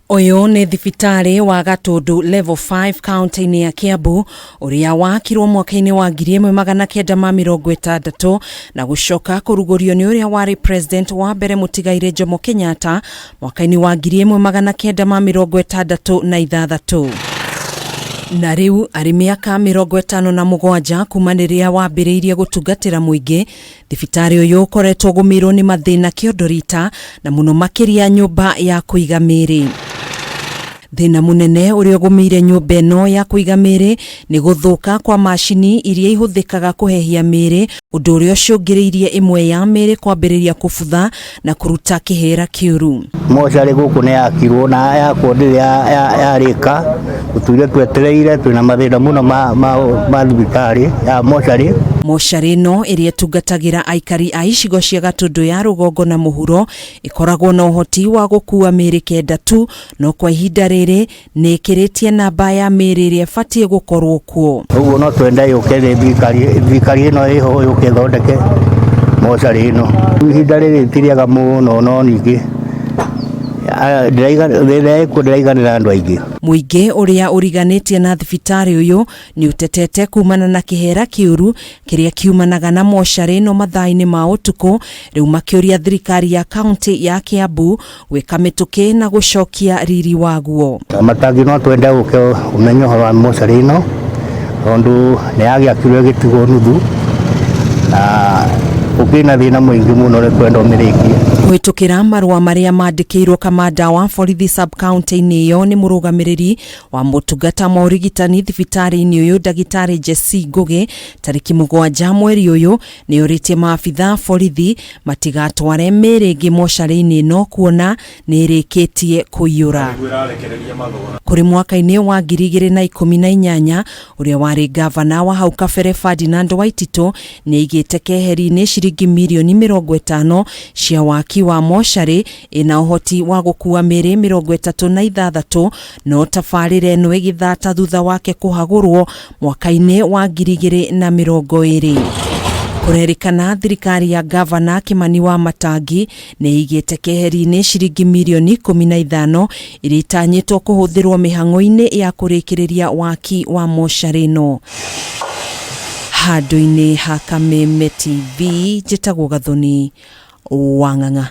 Ũyũ nĩ thibitarĩ wa Gatũndũ Level 5 kaunti-inĩ ya Kiambu ũrĩa wakirwo mwaka-inĩ wa 1960 na gũcoka kũrugũrio nĩ ũrĩa warĩ president wa mbere mũtigairĩ Jomo Kenyatta mwaka-inĩ wa 1966. Na rĩu arĩ mĩaka 57 kuma rĩrĩa wambĩrĩirie gũtungatĩra mũingĩ. Thibitarĩ ũyũ ũkoretwo ũgũmĩirwo nĩ mathĩna kĩondo rita na mũno makĩria nyũmba ya kũiga mĩĩrĩ. Thĩna mũnene ũrĩa ũgũmĩire nyũmba ĩno ya kũiga mĩĩrĩ nĩ gũthũka kwa macini iria ihũthĩkaga kũhehia mĩĩrĩ, ũndũ ũrĩa ũcũngĩrĩirie ĩmwe ya mĩĩrĩ kwambĩrĩria kũbutha na kũruta kĩhĩra kĩũru. Mocarĩ gũkũ nĩ yakirwo na yakwo ndĩrĩ yarĩka, tũtũire twetereire, twĩna mathĩna mũno ma thibitarĩ ya mocarĩ. Mocarĩ ĩno ĩrĩa ĩtungatagĩra aikari a icigo cia Gatũndũ ya rũgongo na mũhuro ĩkoragwo na ũhoti wa gũkua mĩĩrĩ 9 tu, no kwa ihinda rĩrĩ nĩ ĩkĩrĩtie namba ya mĩĩrĩ ĩrĩa ĩbatiĩ gũkorwo kuo. Ũguo no twende yũke nĩ thirikari ĩno ĩho yũke ĩthondeke mocarĩ ĩno. Ihinda rĩrĩ ti rĩega mũno, no ningĩ thĩna ĩkuo ndĩraiganĩra andũ aingĩ. Mũingĩ ũrĩa ũriganĩtie na thibitarĩ ũyũ nĩ ũtetete kumana na kĩhera kĩũru kĩrĩa kiumanaga na mocarĩ ĩno mathaa-inĩ ma ũtukũ, rĩu makĩũria thirikari ya kaunti ya Kiambu gwĩka mĩtũkĩ na gũcokia riri waguo. Matangi no twende ũke ũmenye ũhoro wa mocarĩ ĩno, tondũ nĩ yagĩakirwo ĩgĩtigwo nuthu na gũkĩrĩ na thĩna mũingĩ mũno nĩ kwenda ũmĩrĩkie. Kũhĩtũkĩra marũa marĩa mandĩkĩirwo kamanda wa borithi sub county-inĩ ĩyo nĩ mũrũgamĩrĩri wa motungata ma ũrigitani thibitarĩ-inĩ ũyũ ndagĩtarĩ Jesse Ngũgĩ tarĩki 7 mweri ũyũ nĩ orĩtie maabitha borithi matigatware mĩĩrĩ ĩngĩ mocarĩ-inĩ ĩno kuona nĩ ĩrĩkĩtie kũiyũra. Kũrĩ mwaka-inĩ wa 2018 ũrĩa warĩ gavana wa hau kabere Ferdinand Waititũ nĩ aigĩte keheri-inĩ ciringi mirioni 50 cia waki wa mocarĩ ĩna ũhoti wa gũkua mĩĩrĩ 36, no tabarĩra ĩno ĩgĩthata thutha wake kũhagũrwo mwaka-inĩ wa 2020. Kũrerĩkana thirikari ya gavana Kimani wa Matangi nĩ ĩigĩte keheri-inĩ ciringi mirioni 15 iria itanyĩtwo kũhũthĩrwo mĩhang'o-inĩ ya kũrĩkĩrĩria waki wa mocarĩ ĩno. Handũ-inĩ ha Kameme TV, njĩtagwo Gathoni Wang'ang'a.